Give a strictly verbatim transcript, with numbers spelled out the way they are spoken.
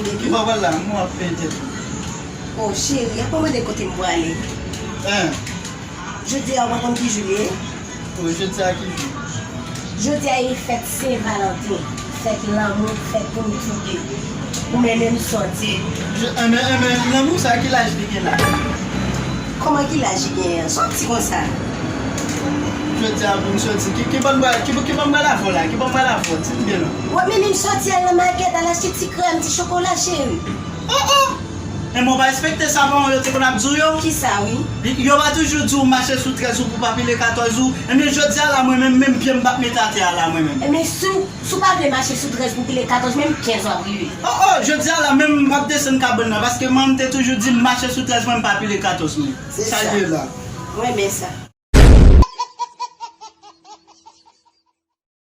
Ki bò w pral la? Mwen ap peye tèt ou. O cheri, a pa mande kote m prale. Hein? Jodi a, ou pa konn ki jou li ye? Wi, jodi a ki jou? Jodi a e fèt Sen Valanten, fèt lanmou, fèt pou nou toude. Ou mennen m sòti. Enben, enben, lanmou sa, ki laj li gen la? Kòman ki laj li gen an? Sòti konsa. Jodi a pou m sòti. Ki, ki bò m pral, ki, ki bò m pral avè w la? Ki bò m pral avè w? Di m byen non. W ap mennen m sòti al nan makèt, al achte ti krèm, ti chokola, cheri. Oh, oh! Enben, w pa respekte sa paran w yo te konn ap di w yo? Kisa, wi? Yo pa toujou di w mache sou trèz ou pou pa pile katòz ou? Enben, jodi a la, mwen menm, menm pye m p ap mete atè a la, mwen menm. Enben, si w, si w pa vle mache sou trèz pou pile katòz, menm kenz w ap rive. Oh, oh, jodi a la, menm m p ap desann kabann nan, paske manman m te toujou di m mache sou trèz mwen, m pa pile katòz mwen. Se Sa sa. L ye la. Mwen renmen sa.